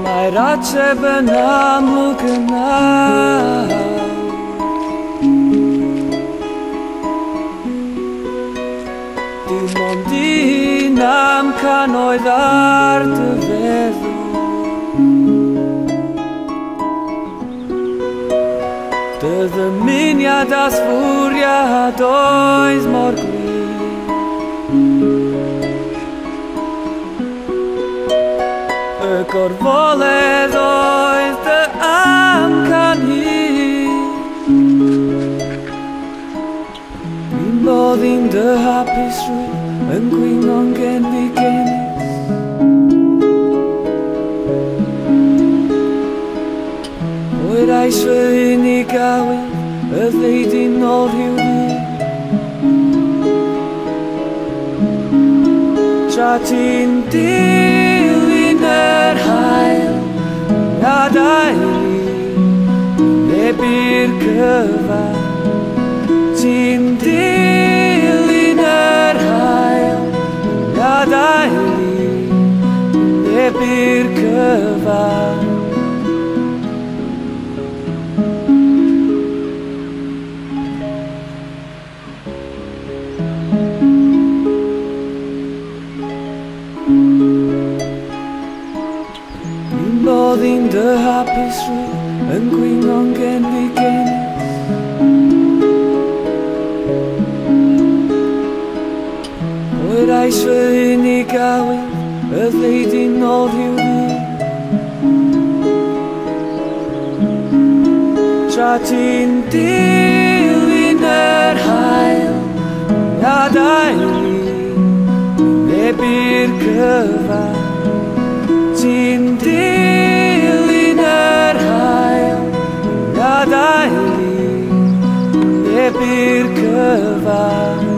Mae'r ateb yn amlwg yna. Dim ond un amcan oedd ar dy feddwl. Dy ddymuniad a sfwriad oedd mor glir. Y gorfoledd oedd dy amcan hir. Dwi'n boddi'n dy hapusrwydd yn gwingo'n genfigennus. Oerais fy unig awydd y ddeud nôl rhyw ddydd. Tra ti'n dilyn yr haul, gadael i wynebu'r cyfan. Ti'n dilyn yr haul, gadael i wynebu'r cyfan. Dwi'n boddi'n dy hapusrwydd yn gwingo'n genfigennus. Oerais fy unig awydd y ddeud nôl rhyw ddydd. Tra ti'n dilyn yr haul, gadael i wynebu'r cyfan. Ti'n dilyn yr haul, gadael i wynebu'r cyfan.